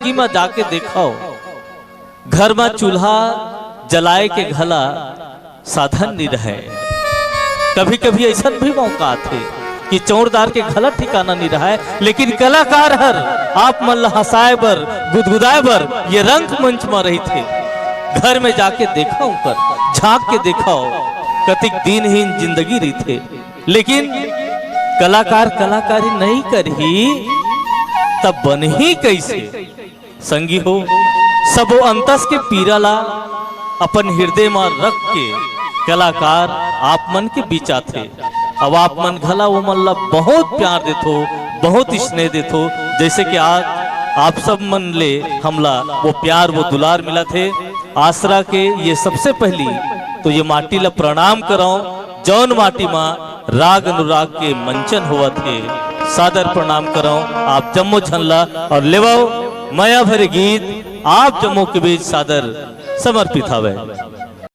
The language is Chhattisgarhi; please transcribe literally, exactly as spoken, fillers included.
जिंदगी म जाके देखव, घर म चूल्हा जलाए के घला साधन नइ रहय। कभी-कभी अइसन भी मौका आथे कि चौरदार के घला ठिकाना नइ रहय, लेकिन कलाकार हर आप मन ल हंसाए बर, गुदगुदाए बर ये रंगमंच म रहिथे। घर में जाके देखव ओकर, झांक के देखव, कतिक दीनहीन जिंदगी रहिथे, लेकिन कलाकार कलाकारी नइ करही, तब बनही कइसे? संगी हो, सबो अंतस के पीरा ला अपन हिरदे म रख के कलाकार आप मन के बीच आथे। अब आप मन घला वो मन ला बहुत प्यार देथो, बहुत स्नेह देथो, जइसे कि आज आप सब मन ले हमला वो प्यार, वो दुलार मिलत हे। आसरा के ये सबसे पहिली तो ये माटी ला प्रणाम करव, जौन माटी म राग अनुराग के मंचन होवत हे। सादर प्रणाम करव आप जम्मो झन ला अउ लेवव मया भरे गीत आप जम्मो के बीच सादर समर्पित हवय।